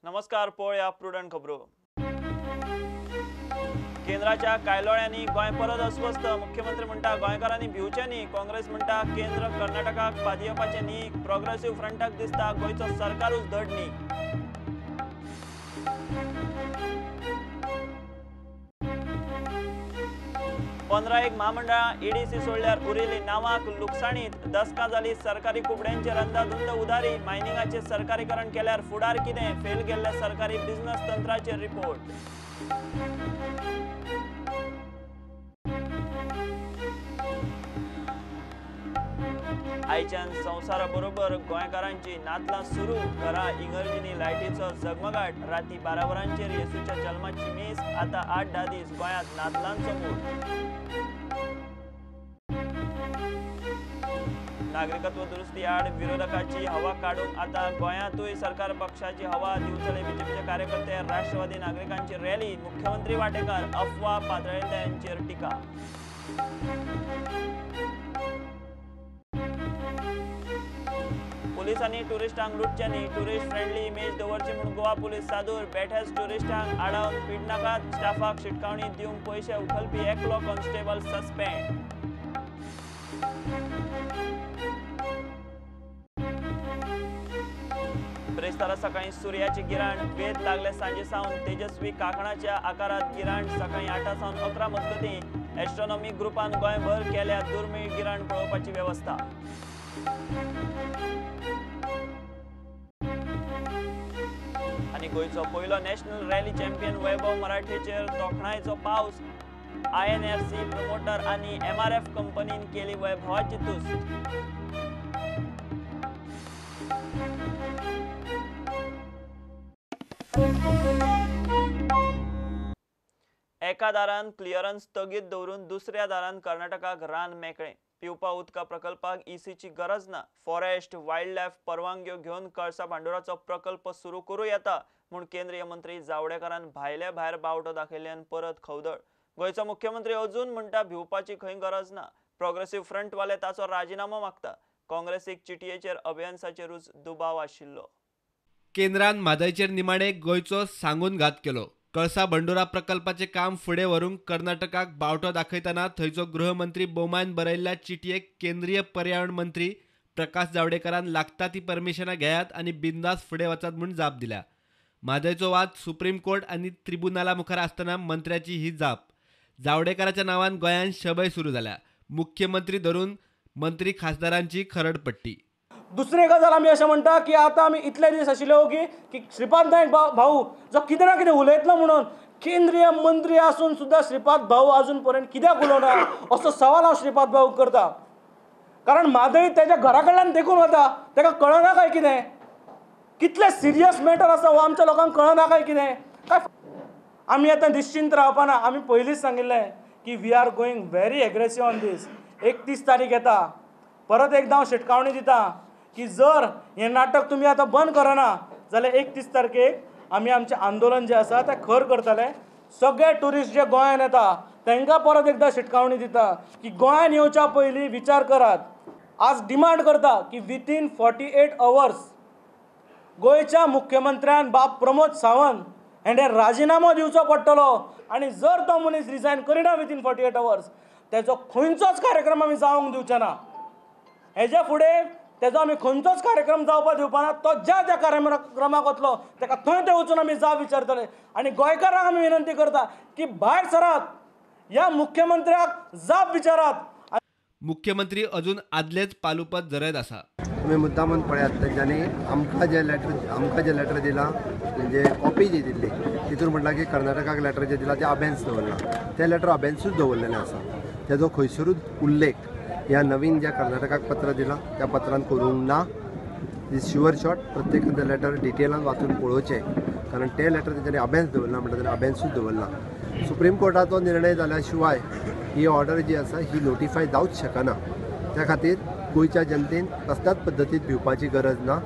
नमस्कार, पळया प्रुडंट खबरो। केंद्राच्या कायलोळ्यांनी गोंय परत अस्वस्थ। मुख्यमंत्री म्हणटा गोंयकारांनी भिवचें न्ही। काँग्रेस म्हणटा केंद्र कर्नाटकाक पादियेवपाचें न्ही। प्रोग्रेसिव्ह फ्रंटाक दिसता गोंयचो सरकारूच धड न्ही। पंदरा एक म्हामंडळां ईडीसी सोडल्यार उरिल्ली नांवाक लुकसाणीत। दसकां जाली सरकारी कुबड्यांचेर अंदाधुंद उदारी। मायनिंगाचें सरकारीकरण केल्यार फुडार कितें? फेल गेल्ल्या सरकारी बिझनस तंत्राचेर रिपोर्ट। आयच्यान संवसारा बरोबर गोंयकारांची नातलां सुरू। घरा इंगर्जींनी लायटीचो झगमगाट। राती 12 वरांचेर येसूच्या जल्माची मीस। आतां 8-10 दीस गोंयांत नातलांचो मूड। नागरिकत्व दुरुस्ती आड विरोधकाची हवा काडून आतां गोंयांतूय सरकार पक्षाची हवा। दिवचले बीजेपीचे कार्यकर्ते राष्ट्रवादी नागरिकांची रॅली। मुख्यमंत्री वाटेकार अफवा पातळिल्ल्यांचेर टिका। पुलिसांनी टुरिस्टांक लुटचें न्ही, टुरिस्ट फ्रेंडली इमेज दवरची म्हूण गोवा पुलीस सादूर। बेठेच टुरिस्टांक आडावन पिडनाकात। स्टाफाक शिटकावणी दिवंक पयशे उखलपी एकलो कॉन्स्टेबल सस्पेंड। ब्रेस्तारा सकाळी सुर्याची गिराण। वेध लागले सांजे सावन तेजस्वी कांकणाच्या आकारात गिराण। सकाळी 8 सावन 11 मजगतीं एस्ट्रॉनॉमी ग्रुपान गोंयभर केल्या दुर्मीळ गिराण पळोवपाची वेवस्था। आनी गोंयचो पयलो नॅशनल रॅली चॅम्पियन वैभव मराठेचेर तोखणायेचो पावस। INFC promoter आनी MRF कंपनीन केली वैभवाची तुस्त। एका दारान क्लियरन्स स्थगीत दवरून दुसऱ्या दारान कर्नाटकाक रान मेकळें। पिवपा उदका प्रकल्पाक ईसीची गरज ना। फॉरेस्ट वायल्ड लायफ परवानग्यो घेवन कळसा भांडुराचो प्रकल्प सुरू करूं येता म्हूण केंद्रीय मंत्री जावडेकरान भायले भायर बावटो दाखयल्ल्यान परत खवदळ। गोंयचो मुख्यमंत्री अजून म्हणटा भिवपाची खंय गरज ना। प्रोग्रेसिव्ह फ्रंटवाले ताचो राजिनामो मागता। काँग्रेसीक चिटयेचेर अभियन्साचेरूच दुबाव आशिल्लो। केंद्रान म्हादयचेर निमाणे गोंयचो सांगून घात केलो। कळसा भंडुरा प्रकल्पाचें काम फुडें व्हरूंक कर्नाटकाक बावटो दाखयतना थंयचो गृहमंत्री बोमायन बरयल्ल्या चिटयेक केंद्रीय पर्यावरण मंत्री प्रकाश जावडेकरान लागता ती परमिशनां घेयात आनी बिंदास फुडें वचात म्हूण जाप दिल्या। म्हादयचो वाद सुप्रीम कोर्ट आनी त्रिबुनाला मुखार आसतना मंत्र्याची ही जाप। जावडेकराच्या नांवान गोंयांत शबय सुरू जाल्या। मुख्यमंत्री धरून मंत्री खासदारांची खरडपट्टी। दुसरी गजाल आमी अशें म्हणटा की आतां आमी इतले दीस आशिल्ले ओगी की श्रीपाद नायक भाऊ जो कितें ना कितें उलयतलो म्हणून केंद्रीय मंत्री आसून सुद्दां श्रीपाद भाऊ अजून पर्यंत कित्याक उलोवना असो सवाल हांव श्रीपाद भाऊक करता। कारण म्हादय तेज्या घरा कडल्यान देखून वता, ताका कळना काय कितें, कितलें सिरियस मॅटर आसा हो आमच्या लोकांक कळना काय कितें। काय आमी आतां निश्चिंत रावपाना। आमी पयलींच सांगिल्लें की we are going very aggressive on this. 31 तारीख येता, परत एकदां हांव शिटकावणी दिता की जर हें नाटक तुमी आतां बंद करना जाल्यार 31 तारखेक आमी आमचें आंदोलन जें आसा तें खर करतले। सगळे ट्युरिस्ट जे गोंयांत येता तांकां परत एकदां शिटकावणी दिता की गोंयांत येवच्या पयलीं विचार करात। आज डिमांड करता की विथीन 48 अवर्स गोंयच्या मुख्यमंत्र्यान बाब प्रमोद सावंत हेणें राजिनामो दिवचो पडटलो आनी जर तो मनीस रिजायन करिना विथीन 48 अवर्स तेजो खंयचोच कार्यक्रम आमी जावंक दिवचे ना। हेज्या फुडें तेजो आमी खंयचोच कार्यक्रम जावपाक दिवपाना। तो ज्या ज्या कार्यक्रमाक वतलो ताका थंय थंय वचून आमी जाप विचारतले। आनी गोंयकारांक आमी विनंती करता की भायर सरात, ह्या मुख्यमंत्र्याक जाप विचारात। मुख्यमंत्री अजून आदलेच पालुपत झरयत आसा। तुमी मुद्दामून पळयात तेंच्यांनी आमकां जें लेटर दिलां म्हणजे कॉपी जी दिल्ली तितून म्हटलां की कर्नाटकाक लेटर जें दिलां तें अबेन्स दवरलां, तें लेटर अबेन्सूच दवरलेलें आसा। तेजो खंयसरूच उल्लेख ह्या नवीन ज्या कर्नाटकाक पत्र दिलां त्या पत्रान करूंक ना। Is sure shot प्रत्येकान तें लेटर डिटेलान वाचून पळोवचें, कारण तें लेटर तेंच्यांनी अबेन्स दवरलां म्हणटा तेन्ना अबेन्सूच दवरलां। सुप्रीम कोर्टाचो निर्णय जाल्या शिवाय ही ऑर्डर जी आसा ही नोटिफाय जावंच शकना। त्या खातीर गोंयच्या जनतेन कसल्याच पद्दतीन भिवपाची गरज ना।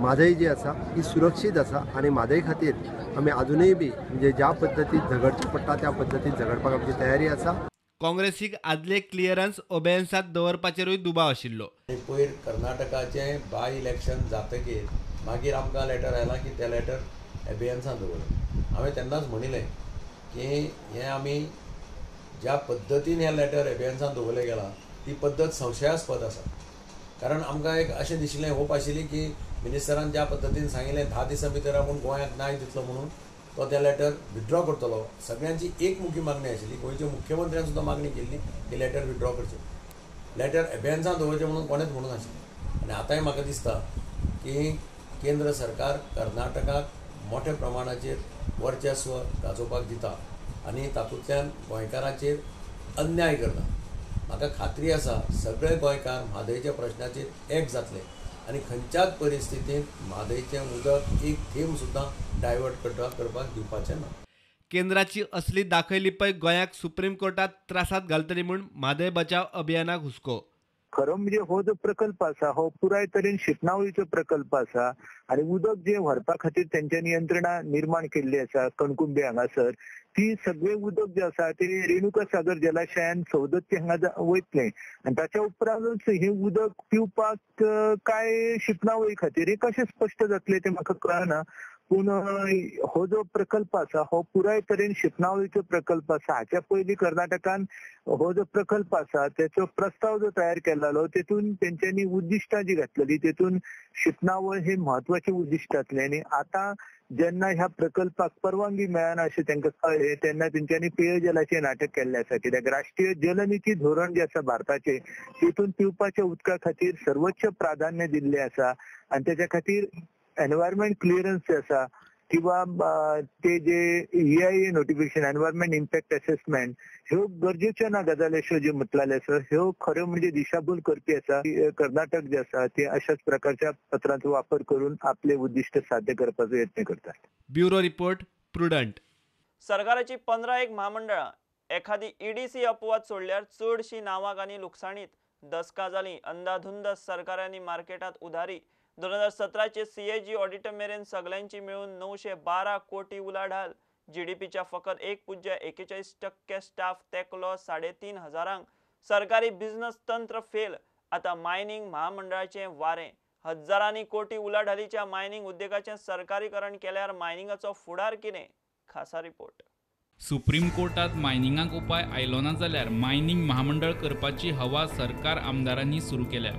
म्हादय जी आसा ही सुरक्षीत आसा आनी म्हादय खातीर आमी आजुनूय बी म्हणजे ज्या पद्दतीन झगडचें पडटा त्या पद्दतीन झगडपाक आमची तयारी आसा। काँग्रेसीक आदले क्लियरन्स ओबेयन्सात दवरपाचेरूय दुबाव आशिल्लो। पयर कर्नाटकाचें बाय इलेक्शन जातकीर मागीर आमकां लेटर आयलां की तें लेटर एबेयन्सान दवरलें. हांवें तेन्नाच म्हणिल्लें की हें आमी ज्या पद्दतीन हें लॅटर एबेयन्सान दवरलें गेलां ती पद्दत संशयास्पद आसा. कारण आमकां एक अशें दिशिल्लें, होप आशिल्ली की मिनिस्टरान ज्या पद्दतीन सांगिल्लें 10 दिसां भितर आपूण गोंयांक न्याय दितलो म्हणून तो तें लॅटर विथड्रॉ करतलो. सगळ्यांची एकमुखी मागणी आशिल्ली, गोंयच्या मुख्यमंत्र्यान सुद्दां मागणी केल्ली की लॅटर विथड्रॉ करचें, लॅटर एबेयन्सान दवरचें म्हणून कोणेंच म्हणून नाशिल्लें. आनी आतांय म्हाका दिसता की केंद्र सरकार कर्नाटकाक मोठ्या प्रमाणाचेर वर्चस्व गाजोवपाक दिता आनी तातूंतल्यान गोंयकारांचेर अन्याय करता. म्हाका खात्री आसा सगळे गोंयकार म्हादयच्या प्रश्नाचेर एक जातले आनी खंयच्याच परिस्थितींत म्हादयचें उदक एक थेंब सुद्दां डायवर्ट करपाक दिवपाचें ना. केंद्राची असली दाखयली पय गोंयाक सुप्रीम कोर्टात त्रासात घालतली म्हूण म्हादय बचाव अभियानाक हुस्को. खरो म्हणजे हो जो प्रकल्प आसा हो पुराय तरेन शिंपणावळीचो प्रकल्प आसा आनी उदक जे व्हरपा खातीर तेंच्यांनी यंत्रणा निर्माण केल्ली आसा कणकुंबे हांगासर, ती सगळे उदक जे आसा ते रेणुका सागर जलाशयान सवदत्ती हांगा वयतलें आनी ताच्या उपरांतूच हें उदक पिवपाक काय शिंपणावळी खातीर हें कशें स्पश्ट जातलें तें म्हाका कळना. पूण हो जो प्रकल्प आसा हो पुराय तरेन शिंपणावळीचो प्रकल्प आसा. हाच्या पयलीं कर्नाटकान हो जो प्रकल्प आसा तेचो प्रस्ताव जो तयार केल्लो तेतून तेंच्यांनी उद्दिश्टां जी घातलेली तेतून शिंपणावळ हे म्हत्वाचें उद्दिश्ट आसलें आनी आतां जेन्ना ह्या प्रकल्पाक परवानगी मेळना अशें तांकां कळ्ळें तेन्ना तेंच्यांनी पेयजलाचें नाटक केल्लें आसा. कित्याक राष्ट्रीय जलनिती धोरण जें आसा भारताचें तेतून पिवपाच्या उदका खातीर सर्वोच्च प्राधान्य दिल्लें आसा आनी तेच्या खातीर एनवायरमेंट क्लियरन्स जे आसा किंवा ते जे EIA notification, environment impact assessment ह्यो गरजेच्यो ना गजाली अश्यो ज्यो म्हटलेल्यो आसा ह्यो खऱ्यो म्हणजे दिशाभूल करपी आसा. कर्नाटक जे आसा ते अशाच प्रकारच्या पत्रांचो वापर करून आपले उद्दिश्ट साध्य करपाचो यत्न करतात. Bureau report, Prudent. सरकाराची 15 एक म्हामंडळां एखादी ईडीसी अपवाद सोडल्यार चडशी नांवाक आनी लुकसाणीत. दसकां जालीं अंदाधुंद सरकारांनी मार्केटांत उधारी. 2017चे सीएजी ऑडिट मेरेन सगल्यांची मेळून 912 कोटी उलाढाल. जीडीपीच्या फकत 1.41% स्टाफ तेकलो 3,500 हजारांक. सरकारी बिझनस तंत्र फेल. आतां मायनिंग म्हामंडळाचें वारें. हजारांनी कोटी उलाढालीच्या मायनिंग उद्देगाचें सरकारीकरण केल्यार मायनिंगाचो फुडार कितें? खासा रिपोर्ट. सुप्रीम कोर्टात मायनिंगाक उपाय आयलो ना जाल्यार मायनिंग महामंडळ करपाची हवा सरकार आमदारांनी सुरू केल्या.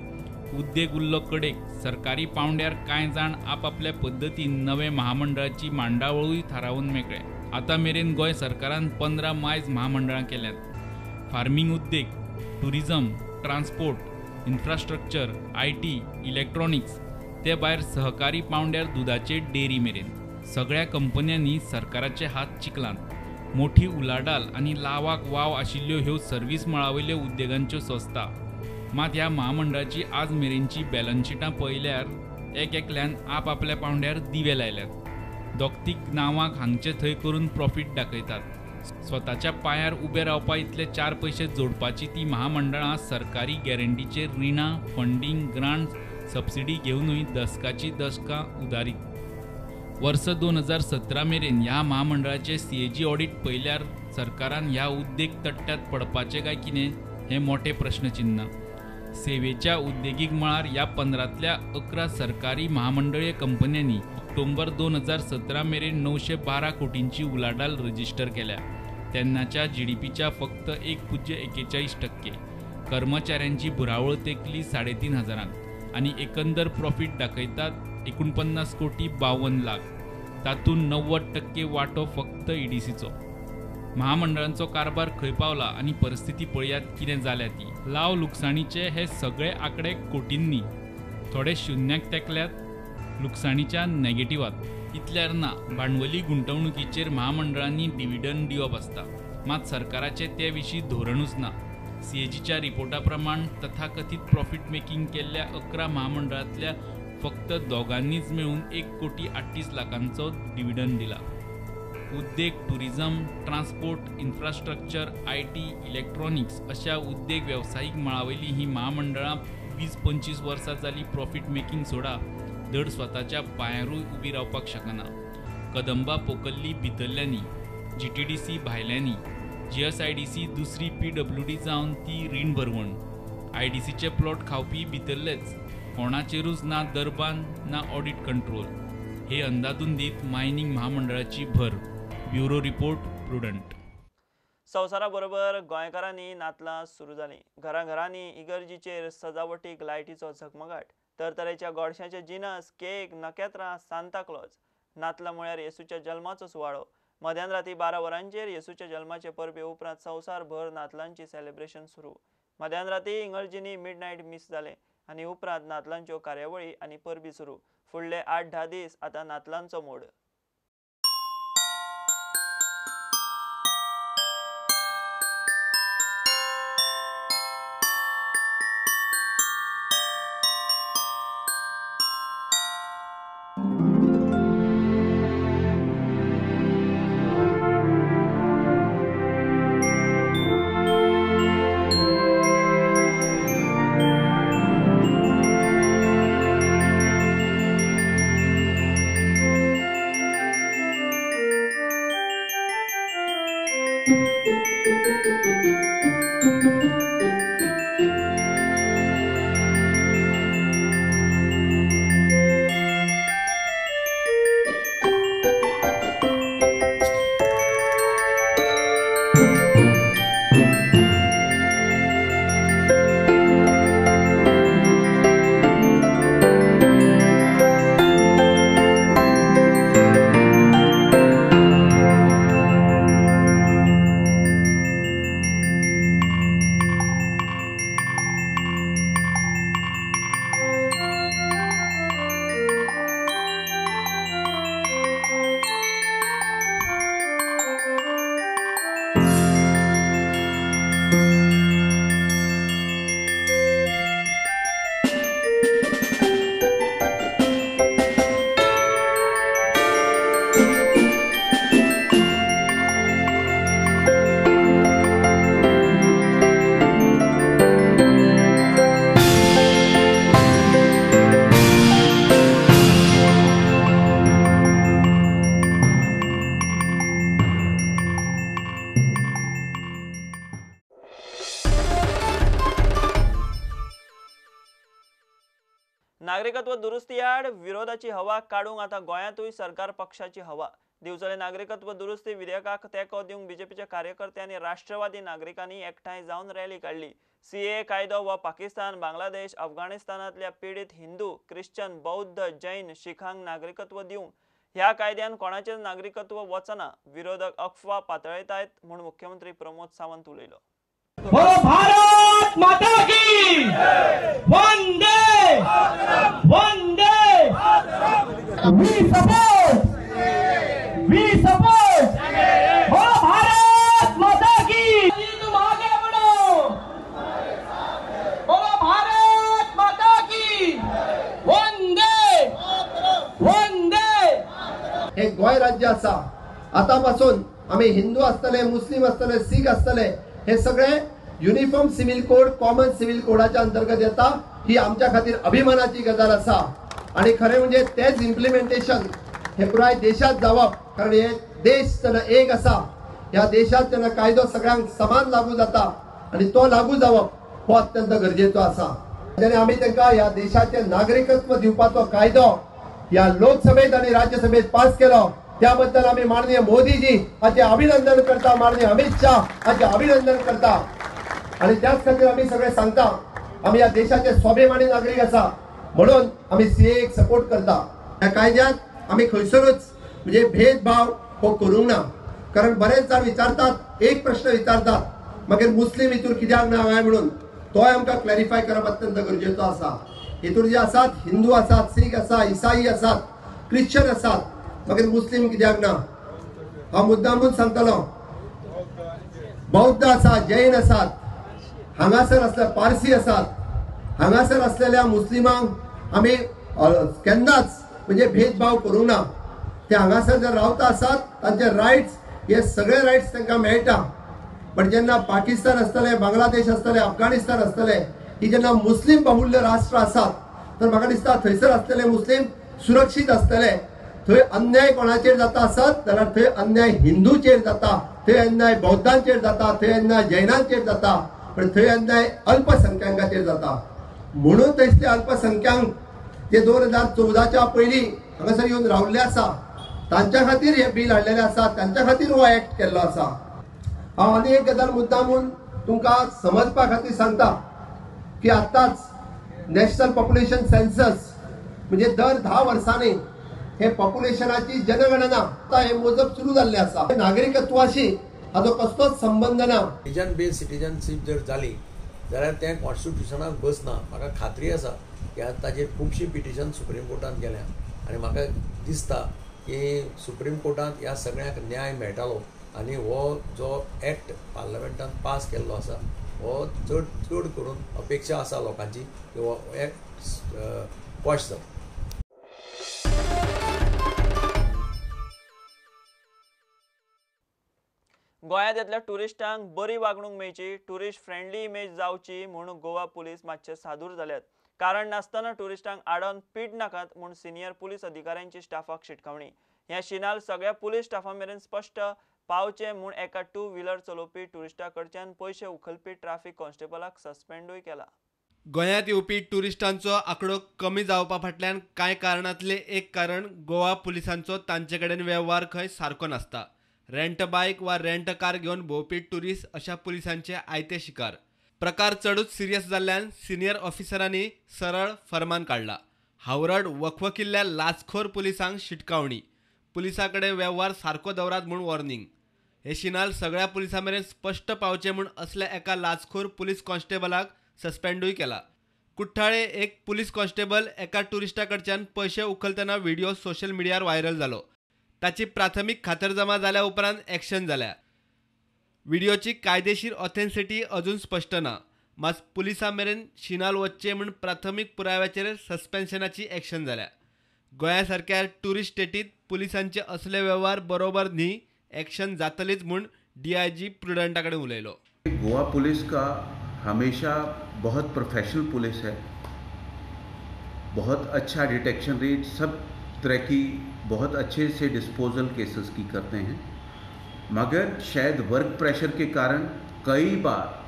उद्देग उरलो कडेक. सरकारी पावंड्यार कांय जाण आपापल्या पद्दतीन नवे महामंडळाची मांडावळूय थारावन मेकळे. आतां मेरेन गोंय सरकारान 15 मायज महामंडळां केल्यांत. फार्मींग उद्देग, tourism, transport, infrastructure, IT, electronics, ते भायर सहकारी पावंड्यार दुदाचे डेअरी मेरेन सगळ्या कंपन्यांनी सरकाराचे हात चिकलात. मोठी उलाढाल आनी लावाक वाव आशिल्ल्यो ह्यो सर्वीस मळावयल्यो उद्देगांच्यो संस्था. मात ह्या महामंडळाची आज मेरेनची बॅलन्स शिटां पळयल्यार एक एकल्यान आपआपल्या पावंड्यार दिवे लायल्यात. दोगतीक नांवाक हांगचे थंय करून प्रॉफीट दाखयतात. स्वताच्या पांयार उबे रावपा इतले 4 पयशे जोडपाची ती महामंडळां सरकारी गॅरंटीचेर रिणां, फंडींग, ग्रांट, सबसिडी घेवनूय दसकाची दसकां उदारीत. वर्स 2017 मेरेन ह्या महामंडळाचे सीएजी ऑडिट पळयल्यार सरकारान ह्या उद्देग तट्ट्यात पडपाचें काय कितें हें मोठें प्रश्नचिन्ह. सेवेच्या उद्देगीक मळार ह्या 15तल्या 11 सरकारी महामंडळीय कंपन्यांनी ऑक्टोबर 2017 मेरेन 912 कोटींची उलाढाल रजिस्टर केल्या. तेन्नाच्या जीडीपीच्या फक्त 1.41%. कर्मचाऱ्यांची भुरावळ तेंकली 3,500 हजारांक आनी एकंदर प्रॉफीट दाखयतात 49 कोटी 52 लाख. तातूंत 90% वांटो फक्त ईडीसीचो. महामंडळांचो कारभार खंय पावला आनी परिस्थिती पळयात कितें जाल्या ती. लाव लुकसाणीचे हे सगळे आंकडे कोटींनी, थोडे शुन्याक तेंकल्यात, लुकसाणीच्या नेगेटिवात. इतल्यार ना, भांडवली गुंतवणुकीचेर महामंडळांनी डिविडंड दिवप आसता, मात सरकाराचें ते विशीं धोरणूच ना. सीएजीच्या रिपोर्टा प्रमाण तथाकथीत प्रॉफिट मेकिंग केल्ल्या 11 महामंडळांतल्या फक्त दोगांनीच मेळून 1 कोटी 38 लाखांचो डिविडंड दिला. उद्देग, tourism, transport, infrastructure, IT, electronics अशा उद्देग वेवसायीक मळावयली ही महामंडळां 20-25 वर्सां जाली प्रॉफिट मेकिंग सोडा धड स्वताच्या पांयारूय उबी रावपाक शकना. कदंबा पोकल्ली भितरल्यांनी, जीटीडीसी भायल्यांनी, जीएसआयडीसी दुसरी पीडब्ल्यूडी जावन ती रीण भरवण, आयडीसीचे प्लॉट खावपी भितरलेच, कोणाचेरूच ना दरबान ना ऑडिट कंट्रोल. हे अंदाधुंदीत मायनिंग महामंडळाची भर. Bureau report, Prudent. संवसारा बरोबर गोंयकारांनी नातलां सुरू जालीं. घराघरांनी इगर्जीचेर सजावटीक लायटीचो झगमगाट, तरतरेच्या गोडशांचे जिनस, केक, नखेत्रां, सांताक्लॉज. नातलां म्हळ्यार येसूच्या जल्माचो सुवाळो. मध्यान राती 12 वरांचेर येसूच्या जल्माचे परबे उपरांत संवसारभर नातलांची सेलिब्रेशन सुरू. मध्यान राती इंग्रजींनी मिडनायट मिस जालें आनी उपरांत नातलांच्यो कार्यावळी आनी परबी सुरू. फुडले 8-10 दीस आतां नातलांचो मोड. नागरिकत्व दुरुस्ती आड विरोधाची हवा काडूंक आतां गोंयांतूय सरकार पक्षाची हवा. दिवचले नागरिकत्व दुरुस्ती विधेयकाक तेंको दिवंक बीजेपीच्या कार्यकर्त्यांनी राष्ट्रवादी नागरिकांनी एकठांय जावन रॅली काडली. सीए कायदो वा पाकिस्तान, बांगलादेश, अफगाणिस्तानांतल्या पिडीत हिंदू, क्रिश्चन, बौद्ध, जैन, शिखांक नागरिकत्व दिवंक ह्या कायद्यान कोणाचेच नागरिकत्व वचना. विरोधक अफवा पातळयतात म्हूण मुख्यमंत्री प्रमोद सावंत उलयलो. भारत माता की Vande Vande. We support, we support. बोलो भारत माता की. तुम आगे बढ़ो. बोलो भारत माता की वंदे वंदे. हे गोंय राज्य आसा. आतां पासून आमी हिंदू आसतले, मुस्लीम आसतले, सीख आसतले, हे सगळे uniform civil code, common civil कोडाच्या अंतर्गत येता. ही आमच्या खातीर अभिमानाची गजाल आसा. आणि खरें म्हणजे तेच इम्प्लिमेंटेशन हे पुराय देशात जावप, कारण हे देश जेन्ना एक आसा, ह्या देशात जेन्ना कायदो सगळ्यांक समान लागू जाता आणि तो लागू जावप हो अत्यंत गरजेचो आसा. आनी आमी तांकां ह्या देशाचे नागरिकत्व दिवपाचो कायदो ह्या लोकसभेत आणि राज्यसभेत पास केलो, त्याबद्दल आमी माननीय मोदीजी हाचे अभिनंदन करता, माननीय अमित शाह हाचे अभिनंदन करता. आणि त्याच खातीर आमी सगळे सांगता, आमी ह्या देशाचे स्वाभिमानी नागरीक आसा म्हणून आमी सीएक सपोर्ट करता. ह्या कायद्यात आमी खंयसरूच म्हणजे भेदभाव हो करूंक ना. कारण बरेच जाण विचारतात, एक प्रश्न विचारतात, मागीर मुस्लीम हितूर कित्याक ना काय म्हणून, तोय आमकां क्लॅरिफाय करप अत्यंत गरजेचो आसा. हितूर जे आसात हिंदू आसात, सीख आसा, इसाई आसात, क्रिश्चन आसात, मागीर मुस्लीम कित्याक ना? हांव मुद्दामूच सांगतलो. बौद्ध आसा, जैन आसात, हांगासर आसले पारसी आसात, हांगासर आसलेल्या मुस्लिमांक आमी केन्नाच म्हणजे भेदभाव करूंक ना. ते हांगासर जर रावता आसात तांचे रायट्स हे सगळे रायट्स तांकां मेळटा. पण जेन्ना पाकिस्तान आसतले, बांगलादेश आसतले, अफगाणिस्तान आसतले, ही जेन्ना मुस्लीम बाहुल्य राष्ट्र आसात तर म्हाका दिसता थंयसर आसलेले मुस्लीम सुरक्षीत आसतले. थंय अन्याय कोणाचेर जाता आसत जाल्यार थंय अन्याय हिंदूचेर जाता, थंय अन्याय बौद्धांचेर जाता, थंय अन्याय जैनांचेर जाता, पण थंय अन्याय अल्पसंख्याकांचेर जाता. म्हणून थंयसले अल्पसंख्याक जे 2014च्या पयलीं हांगासर येवन रावल्ले आसा तांच्या खातीर हे बील हाडलेलें आसा, तांच्या खातीर हो एक्ट केल्लो आसा. हांव आनी एक गजाल मुद्दामून तुमकां समजपा खातीर सांगता की आतांच नॅशनल पॉप्युलेशन सेन्सस म्हणजे दर 10 वर्सांनी हे पॉप्युलेशनाची जनगणना आतां हे मोजप सुरू जाल्लें आसा. नागरिकत्वाशी हाजो कसलोच संबंद ना. रिजन बेज सिटीजनशीप जर जाली जाल्यार तें कॉन्स्टिट्युशनाक बसना. म्हाका खात्री आसा की ताजेर खुबशीं पिटिशन सुप्रीम कोर्टान गेल्या आनी म्हाका दिसता की सुप्रीम कोर्टांत ह्या सगळ्यांक न्याय मेळटालो आनी हो जो एक्ट पार्लमेंटान पास केल्लो आसा हो चड चड करून अपेक्षा आसा लोकांची की हो एक्ट क्वॉश जाता. गोंयांत येतल्या ट्युरिस्टांक बरी वागणूक मेळची, ट्युरिस्ट फ्रेंडली इमेज जावची म्हूण गोवा पुलीस मातशे सादूर जाल्यात. कारण नासतना ट्युरिस्टांक आडोवन पीट नाकात म्हूण सिनियर पुलीस अधिकाऱ्यांची स्टाफाक शिटकावणी. ह्या शिनाल सगळ्या पुलीस स्टाफा मेरेन स्पश्ट पावचें म्हूण एका 2 व्हिलर चलोवपी ट्युरिस्टा कडच्यान पयशे उखलपी ट्राफिक कॉन्स्टेबलाक सस्पेंडूय केला. गोंयांत येवपी ट्युरिस्टांचो आंकडो कमी जावपा फाटल्यान कांय कारणांतलें एक कारण गोवा पुलिसांचो तांचे कडेन वेव्हार खंय सारको नासता. रेंट बायक वा रेंट कार घेवन भोंवपी ट्युरिस्ट अशा पुलिसांचे आयते शिकार. प्रकार चडूच सिरियस जाल्ल्यान सिनियर ऑफिसरांनी सरळ फरमान काडला. हावरड वखवखिल्ल्या लाचखोर पुलिसांक शिटकावणी, पुलिसां कडेन वेव्हार सारको दवरात म्हूण वॉर्निंग. हे शिनाल सगळ्या पुलिसां मेरेन स्पश्ट पावचें म्हूण असल्या एका लाचखोर पुलीस कॉन्स्टेबलाक सस्पेंडूय केला. कुठ्ठाळे एक पुलीस कॉन्स्टेबल एका ट्युरिस्टा कडच्यान पयशे उखलतना व्हिडिओ सोशल मिडियार व्हायरल जालो. ताची प्राथमीक खातरजमा जाल्या उपरांत एक्शन जाल्या. व्हिडिओची कायदेशीर ऑथेन्सिटी अजून स्पश्ट ना, मात पुलिसां मेरेन शिनाल वचचें म्हूण प्राथमीक पुराव्याचेर सस्पेन्शनाची एक्शन जाल्या. गोंया सारक्या ट्युरिस्ट स्टेटीत पुलिसांचे असले वेव्हार बरोबर न्ही, एक्शन जातलीच म्हूण डीआयजी प्रुडंटा कडेन उलयलो. गोवा पुलिस का हमेशा बहुत प्रोफेशनल पुलिस है, बहुत अच्छा डिटेक्शन रेट, सब तरह की बहुत अच्छे से डिस्पोजल केसेस की करते हैं, मगर शायद वर्क प्रेशर के कारण कई बार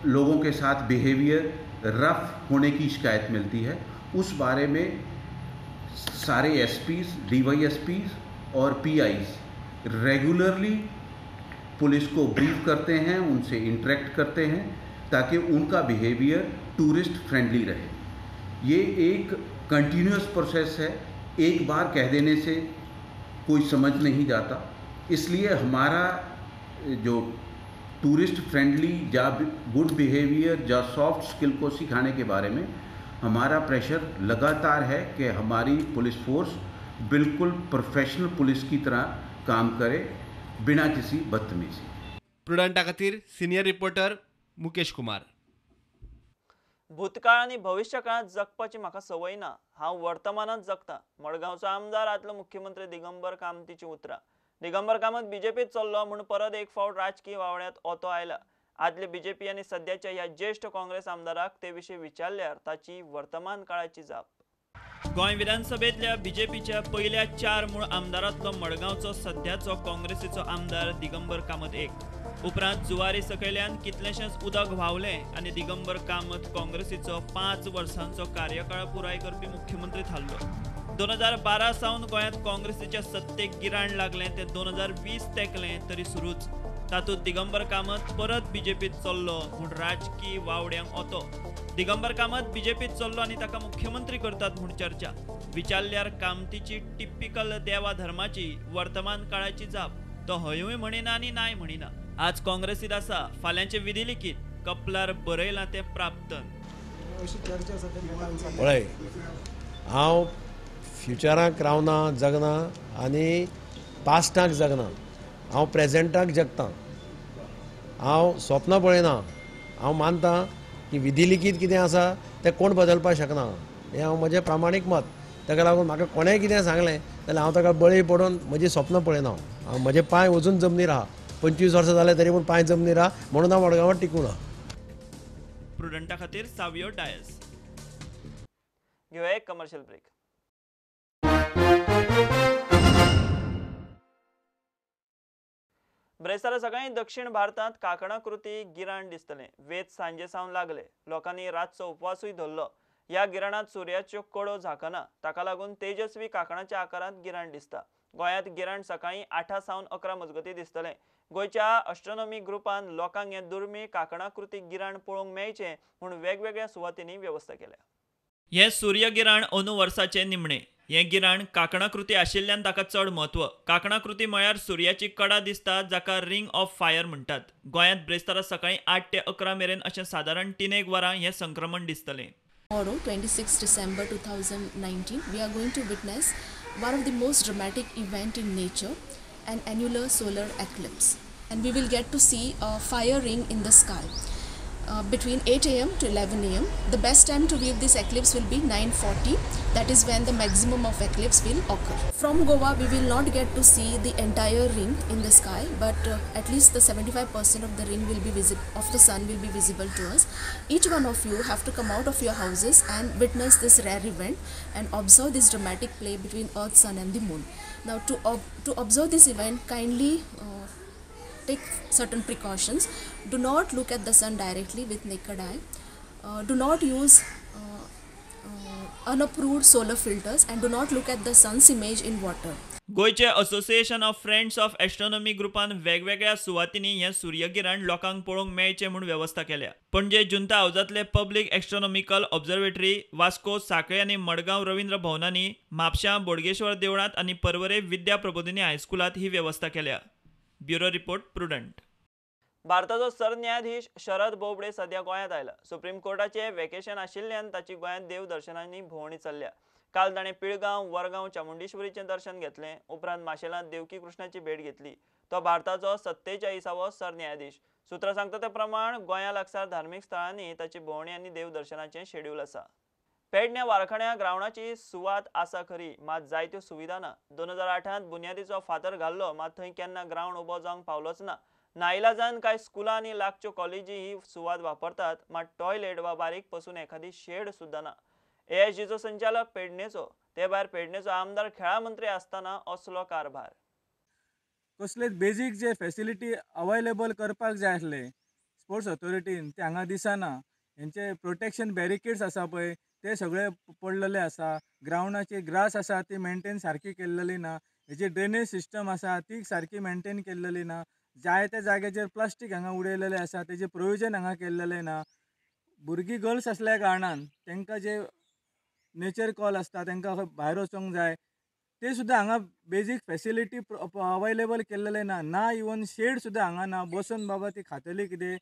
लोगों के साथ बिहेवियर रफ होने की शिकायत मिलती है। उस बारे में सारे एसपीज़, डीवाईएसपीज़ और पीआईज़ रेगुलरली पुलिस को ब्रीफ करते हैं, उनसे इंटरेक्ट करते हैं ताकि उनका बिहेवियर टूरिस्ट फ्रेंडली रहे। ये एक कंटिन्यूअस प्रोसेस है, एक बार कह देने से कोई समझ नहीं जाता। इसलिए हमारा जो टूरिस्ट फ्रेंडली या गुड बिहेवियर या सॉफ्ट स्किल को सिखाने के बारे में हमारा प्रेशर लगातार है कि हमारी पुलिस फोर्स बिल्कुल प्रोफेशनल पुलिस की तरह काम करे बिना किसी बदतमीजी। प्रुडंटा खातीर सिनियर रिपोर्टर मुकेश कुमार. भूतकाळ आनी भविष्य काळांत जगपाची म्हाका संवय ना, हांव वर्तमानांत जगता. मडगांवचो आमदार आदलो मुख्यमंत्री दिगंबर कामतीची उतरां. दिगंबर कामत बीजेपीत चल्लो म्हूण परत एक फावट राजकीय वावड्यांत ओतो आयला. आदले बीजेपी आनी सद्याच्या ह्या ज्येष्ठ काँग्रेस आमदाराक ते विशीं विचारल्यार ताची वर्तमान काळाची जाप. गोंय विधानसभेंतल्या बीजेपीच्या पयल्या 4 मूळ आमदारांतलो मडगांवचो सद्याचो काँग्रेसीचो आमदार दिगंबर कामत एक. उपरांत जुवारी सकयल्यान कितलेशेंच उदक व्हांवलें आनी दिगंबर कामत काँग्रेसीचो 5 वर्सांचो कार्यकाळ पुराय करपी मुख्यमंत्री थारलो. 2012 सावन गोंयांत काँग्रेसीच्या सत्तेक गिराण लागलें तें 2020 तेंकलें तरी सुरूच. तातूंत दिगंबर कामत परत बीजेपीत चल्लो म्हूण राजकी वावड्यांक ओतो. दिगंबर कामत बीजेपीत चल्लो आनी ताका मुख्यमंत्री करतात म्हूण चर्चा. विचारल्यार कामतीची टिपिकल देवा धर्माची वर्तमान काळाची जाप. तो हयूय म्हणिना आनी नाय म्हणिना. आज काँग्रेसीत आसा, फाल्यांचे विधी लिखीत कपलार बरयलां तें प्राप्तन. पळय, हांव फ्युचराक रावना, जगना आनी पास्टाक जगना. हांव प्रेजेंटाक जगता. हांव स्वप्नां पळयना. हांव मानता की विधी लिखीत कितें आसा तें कोण बदलपाक शकना, हें हांव म्हजें प्रामाणीक मत. ताका लागून म्हाका कोणेंय कितें सांगलें जाल्यार हांव ताका बळी पडून म्हजी स्वप्नां पळयना. हांव म्हजे पांय अजून जमनीर आहा, 25 वर्सां जालें तरी पूण पांय जमनीर आहा, म्हणून हांव मडगांवांत टिकून आहा. प्रुडंटा खातीर सावियो डायस. घेवया एक कमर्शियल ब्रेक. ब्रेस्तारा सकाळीं दक्षिण भारतांत काकणाकृती गिराण दिसतलें. वेत सांजे सावन लागले. लोकांनी रातचो उपवासूय धरलो. ह्या गिराणांत सुर्याच्यो कडो झाकना, ताका लागून तेजस्वी कांकणाच्या आकारांत गिराण दिसता. गोंयांत गिराण सकाळीं 8 सावन 11 मजगतीं दिसतलें. गोंयच्या एस्ट्रॉनॉमी ग्रुपान लोकांक हें दुर्मीळ कांकणाकृती गिराण पळोवंक मेळचें म्हूण वेगवेगळ्या सुवातींनी वेवस्था केल्या. हें सूर्यगिराण अंदू वर्साचें निमणें. हें गिराण कांकणाकृती आशिल्ल्यान ताका चड म्हत्व. कांकणाकृती म्हळ्यार सुर्याची कडा दिसता, जाका रिंग ऑफ फायर म्हणटात. गोंयांत ब्रेस्तारा सकाळीं 8 ते 11 मेरेन अशें सादारण 3 वरां हें संक्रमण दिसतलें. Tomorrow, 26 December 2019, we are going to witness one of the most dramatic event in nature, an annular solar eclipse. And we will get to see a fire ring in the sky between 8 a.m. to 11 a.m. The best time to view this eclipse will be 9:40. That is when the maximum of eclipse will occur. From Goa, we will not get to see the entire ring in the sky, but at least the 75% of the ring will be of the sun will be visible to us. Each one of you have to come out of your houses and witness this rare event and observe this dramatic play between Earth, Sun and the Moon. Now, to observe this event, kindly take certain precautions. Do not look at the sun directly with naked eye. Do not use unapproved solar filters and do not look at the sun's image in water. गोंयचे association of friends of astronomy ग्रुपान वेगवेगळ्या सुवातींनी हें सूर्यगिराण लोकांक पळोवंक मेळचें म्हूण वेवस्था केल्या. पणजे जुंता हावजांतले पब्लीक एस्ट्रॉनॉमिकल ऑब्झर्वेटरी, वास्को, सांखळे आनी मडगांव रवींद्र भवनांनी, म्हापशां बोडगेश्वर देवळांत आनी पर्वरे विद्या प्रबोधिनी हायस्कुलांत ही वेवस्था केल्या. Bureau report, Prudent. भारताचो सरन्यायाधीश शरद बोबडे सध्या गोंयांत आयला. सुप्रीम कोर्टाचे वेकेशन आशिल्ल्यान ताची गोंयांत देवदर्शनांनी भोंवडी चल्ल्या. काल ताणें पिळगांव, वरगांव चामुंडेश्वरीचें दर्शन घेतलें. उपरांत माशेलांत देवकी कृष्णाची भेट घेतली. तो भारताचो 47वो सरन्यायाधीश. सूत्रां सांगता ते प्रमाण गोंया लागसार धार्मीक स्थळांनी ताची भोंवडी आनी देवदर्शनाचें शेड्यूल आसा. पेडण्या वारखण्या ग्रावंडाची सुवात आसा खरी, मात जायत्यो सुविधा ना. 2008 बुन्यादीचो फातर घाल्लो, मात थंय केन्ना ग्रावंड उबो जावंक पावलोच ना. नाईलाजान कांय स्कुलां आनी लागच्यो कॉलेजी ही सुवात वापरतात, मात टॉयलेट वा बारीक पसून एखादी शेड सुद्दां ना. एएसजीचो संचालक पेडणेचो, ते भायर पेडणेचो आमदार खेळा मंत्री आसतना असलो कारभार. कसलेच बेजीक जे फेसिलिटी अवेलेबल करपाक जाय आसले स्पोर्ट्स ऑथॉरिटीन ते हांगा दिसना. हेंचे प्रोटेक्शन बॅरिकेड्स आसा पळय ते सगळे पडलेले आसा. ग्रावंडाची ग्रास आसा ती मेंटेन सारकी केल्लेली ना. हेची ड्रेनेज सिस्टम आसा ती सारकी मेंटेन केल्लेली ना. जायत्या जाग्याचेर प्लास्टीक हांगा उडयलेलें आसा, तेजें प्रोविजन हांगा केल्लेलें ना. भुरगीं गर्ल्स आसल्या कारणान तांकां जे नेचर कॉल आसता तांकां भायर वचोंक जाय ते सुद्दां हांगा बेजीक फेसिलिटी अवेलेबल केल्लेलें ना. ना इवन शेड सुद्दां हांगा ना. बसून बाबा ती खातली कितें,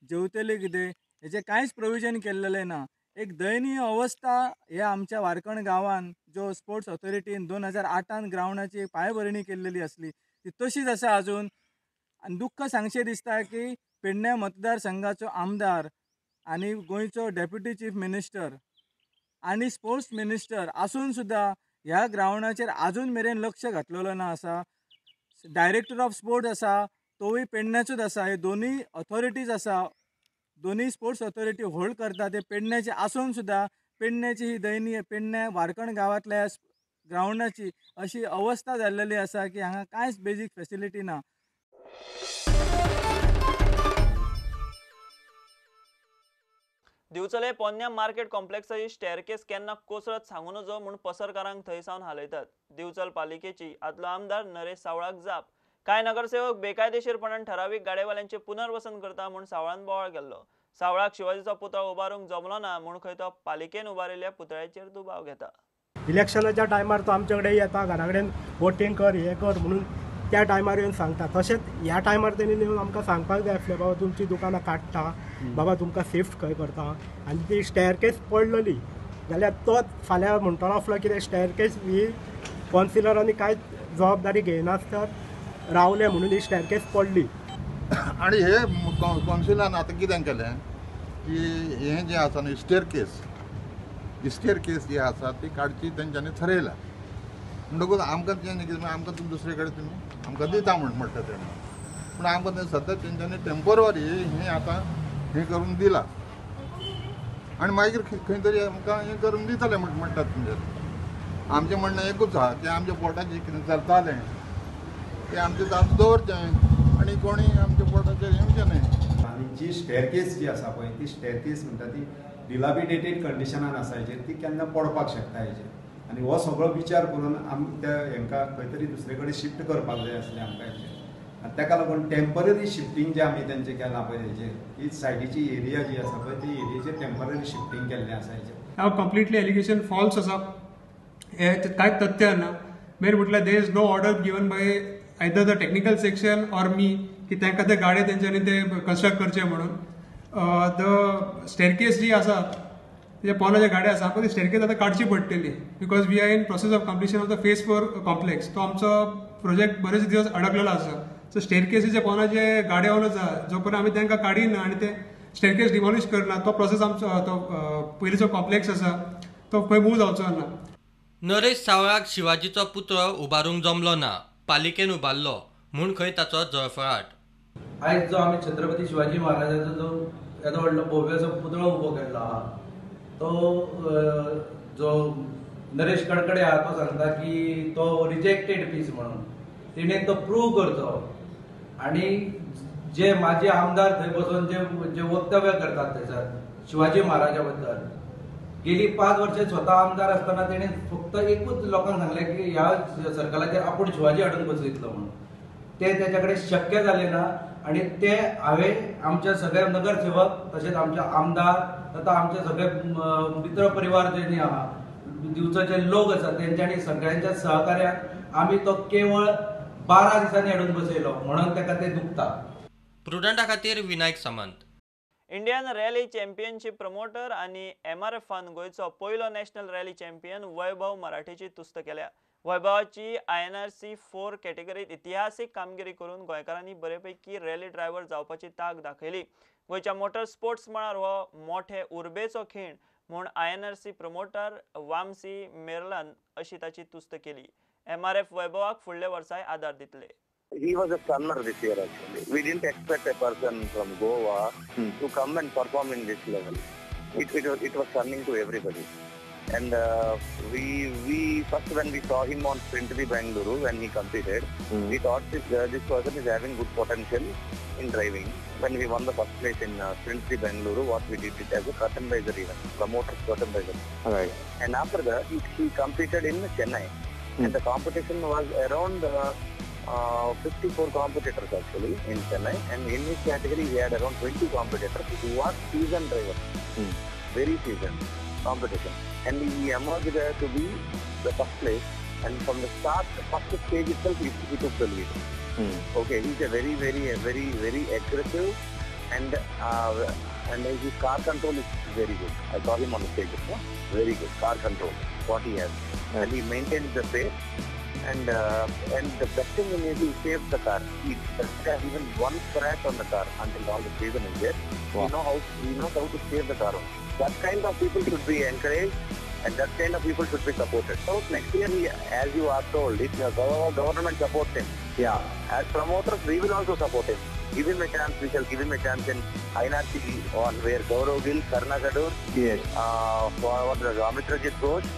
जेवतली कितें, हेजें कांयच प्रोविजन केल्लेलें ना. एक दयनीय अवस्था ह्या आमच्या वारखंड गांवान जो स्पोर्ट्स ऑथॉरिटीन 2008 ग्रावंडाची पांयभरणी केल्लेली आसली ती तशीच आसा अजून. आनी दुख्ख सांगचें दिसता की पेडण्या मतदारसंघाचो आमदार आनी गोंयचो डेप्युटी चीफ मिनिस्टर आनी स्पोर्ट्स मिनिस्टर आसून सुद्दां ह्या ग्रावंडाचेर आजून मेरेन लक्ष घातलेलो ना आसा. डायरेक्टर ऑफ स्पोर्ट्स आसा तोवूय पेडण्याचोच आसा. हे दोनूय ऑथॉरिटीज आसा, दोनूय स्पोर्ट्स ऑथॉरिटी होल्ड करता ते पेडण्याचे आसून सुद्दां पेडण्याची ही दयनीय पेडण्या वारखंड गांवांतल्या ग्रावंडाची अशी अवस्था जाल्लेली आसा की हांगा कांयच बेजीक फेसिलिटी ना. दिवचले पोन्न्या मार्केट कॉम्प्लेक्साची स्टेअरकेस केन्ना कोसळत सांगू नजो म्हूण पसरकारांक थंय सावन हालयतात. दिवचल पालिकेची आदलो आमदार नरेश सावळाक जाप. कांय नगरसेवक बेकायदेशीरपणान ठरावीक गाडेवाल्यांचे पुनर्वसन करता म्हूण सावळान बोवाळ केल्लो. सावळाक शिवाजीचो पुतळो उबारूंक जमलो ना म्हूण खंय तो पालिकेन उबारिल्ल्या पुतळ्याचेर दुबाव घेता. इलेक्शनाच्या टायमार तो आमचे कडेन येता, घरा कडेन वोटींग कर, हें कर म्हणून त्या टायमार येवन सांगता. तशेंच ह्या टायमार तेणी येवन आमकां सांगपाक जाय आसलें, बाबा तुमची दुकानां काडटा, बाबा तुमकां शिफ्ट खंय करता. आनी ती स्टेअरकेस पडलेली जाल्यार तो फाल्यां म्हणटलो आसलो कितें स्टेअरकेस ही कावन्सिलरांनी कांयच जबाबदारी घेयनासतना रावले म्हणून ही स्टेअरकेस पडली. आनी हे कावन्सिलान आतां कितें केलें की हें जें आसा न्हय स्टेअरकेस, स्टेअरकेस जी आसा ती काडची तेंच्यांनी थरयला. म्हणटकूच आमकां तें कितें आमकां तुमी दुसरे कडेन तुमी आमकां दिता म्हण म्हणटा तेणें, पूण आमकां तें सद्या तेंच्यांनी टेम्पोररी हें आतां हें करून दिलां आनी मागीर खंय तरी आमकां हें करून दितलें म्हण म्हणटात तेंच्यांनी. आमचें म्हणणें एकूच आहा की आमच्या पोटाचें कितें चलतालें तें आमचें चालू दवरचें आनी कोणी आमच्या पोटाचेर येवचें न्हय. आनी जी स्टेअरकेस जी आसा पळय ती स्टेअरकेस म्हणटा ती डिलाबिडेटेड कंडिशनान आसा हेजेर, ती केन्ना पडपाक शकता हेजेर. आनी हो सगळो विचार करून आमी त्या हेंकां खंय तरी दुसरे कडेन शिफ्ट करपाक जाय आसलें आमकां हेजेर. आनी ताका लागून टेम्पररी शिफ्टींग जें आमी तेंचें केलां पळय हेजेर, ही सायडीची एरिया जी आसा पळय ती एरियेचेर टेम्पररी शिफ्टींग केल्लें आसा हेजेर. हांव कंप्लिटली एलिगेशन फॉल्स आसा, हे कांय तथ्य ना. मेन म्हटल्यार there is no order given by either the technical section or me की तांकां ते गाडे तेंच्यांनी ते कन्स्ट्रक्ट करचे म्हणून. The staircase जी आसा ते पोंदा जे गाडे आसा आमकां ती स्टेरकेस आतां काडची पडटली because we are in process of completion of the phase 4 complex. तो आमचो प्रोजेक्ट बरेच दिवस अडकलेलो आसा. सो स्टेरकेसीचे पोंदा जे गाडे ऑन आसा जो पर्यंत आमी तांकां काडिना आनी ते स्टेरकेस डिमॉलिश करना तो प्रोसेस आमचो तो पयलींचो कॉम्प्लेक्स आसा तो खंय मूव जावचो ना. नरेश सावळाक शिवाजीचो पुतळो उबारूंक जमलो ना, पालिकेन उबारलो म्हूण खंय ताचो जळफळाट. आयज जो आमी छत्रपती शिवाजी महाराजाचो जो येदो व्हडलो भव्यसो पुतळो उबो केल्लो आहा तो जो नरेश कडकडे आहा तो सांगता की तो रिजेक्टेड पीस म्हणून, तेणें तो प्रूव करचो. आनी जे माजी आमदार थंय बसून जे जे वक्तव्य करतात थंयसर शिवाजी महाराजा बद्दल, गेली 5 वर्सां स्वता आमदार आसतना तेणें फक्त एकूच लोकांक सांगलें की ह्या सर्कलाचेर आपूण शिवाजी हाडून बसयतलो म्हणून, तें तेच्या कडेन शक्य जालें ना. आनी तें हांवें आमच्या सगळे नगरसेवक तशेंच आमचे आमदार तथा आमचे सगळे मित्र परिवार जे आहा दिवचो जे लोक आसा तेंच्यांनी सगळ्यांच्या सहकार्यान आमी तो केवळ 12 दिसांनी हाडून बसयलो म्हणून ताका तें दुखता. प्रुडंटा खातीर Vinayak Samant. Indian rally championship promoter आनी एमआरएफान गोंयचो पयलो नॅशनल रॅली चॅम्पियन वैभव मराठेची तुस्त केल्या. वैभवाची INRC 4 कॅटेगरीत इतिहासीक कामगिरी करून गोंयकारांनी बरेपैकी रॅली ड्रायव्हर जावपाची तांक दाखयली. गोंयच्या मोटर स्पोर्ट्स मळार हो मोठे उर्बेचो खीण म्हूण INRC promoter Vamsi मेरलान अशी ताची तुस्त केली. एमआरएफ वैभवाक फुडल्या वर्साय आदार दितले. He was a stunner this year actually. We didn't expect a person from Goa to come and perform in this level. It was stunning to everybody. And we first when we saw him on Sprint 3 Bengaluru when he competed, we thought this person is having good potential in driving. When we won the first place in Sprint 3 Bengaluru, what we did it as a curtain raiser event, promoter's curtain raiser. Right. And after that, he competed in Chennai, and the competition was around 54 competitors actually in Chennai, and in his category he had around 20 competitors who were seasoned drivers, very seasoned competition, and he emerged there to be the first place, and from the start, the first stage itself he took the lead. Okay, he's a very, very, very, very aggressive, and his car control is very good. I saw him on the stage, no? Very good car control, what he has, and he maintains the pace. And the best thing is he saves the car. He doesn't have even one scratch on the car until all the season is there. Wow. He knows how to save the car. That kind of people should be encouraged, and that kind of people should be supported. So next year, he, as you are told, if the government supports him, yeah. As promoters, we will also support him. Give him a chance. We shall give him a chance in INRC on where Gaurav Gill, Karna Kadur, yes, Amitrajit Ghosh,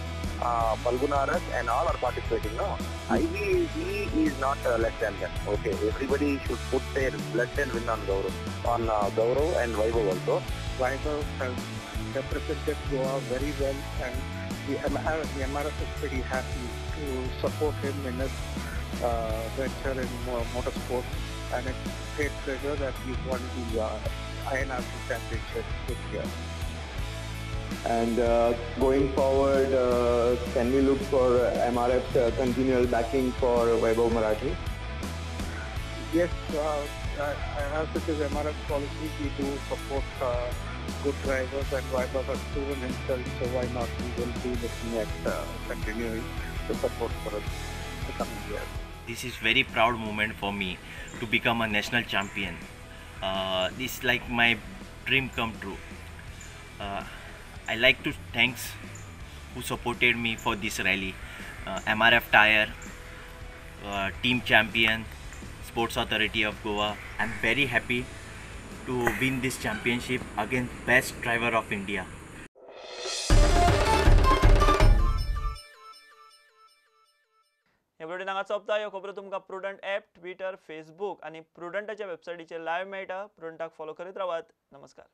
Palgunaras and all are participating. No, he is not less than them. Okay, everybody should put their blood and win on Gaurav, and Vaibhav also. Vaibhav has represented Goa very well, and the MRF is pretty happy to support him in his venture in motorsports, and it's a great pleasure that he won the INRC championship this year. And going forward, can we look for MRF's continual backing for Vaibhav Marathi? Yes, as it is MRF policy, we do support good drivers, and Vaibhav has proven himself, so why not? We will be looking at continuing the support for the coming year. This is very proud moment for me to become a national champion. This is like my dream come true. I like to thanks who supported me for this rally. MRF Tire, Team Champion, Sports Authority of Goa. I'm very happy to win this championship against best driver of India. हे bulletin हांगा सोंपता. ह्यो खबरो तुमकां prudent app, Twitter, Facebook आनी प्रुडंटाच्या वेबसायटीचेर live मेळटा. प्रुडंटाक follow करीत रावात. नमस्कार.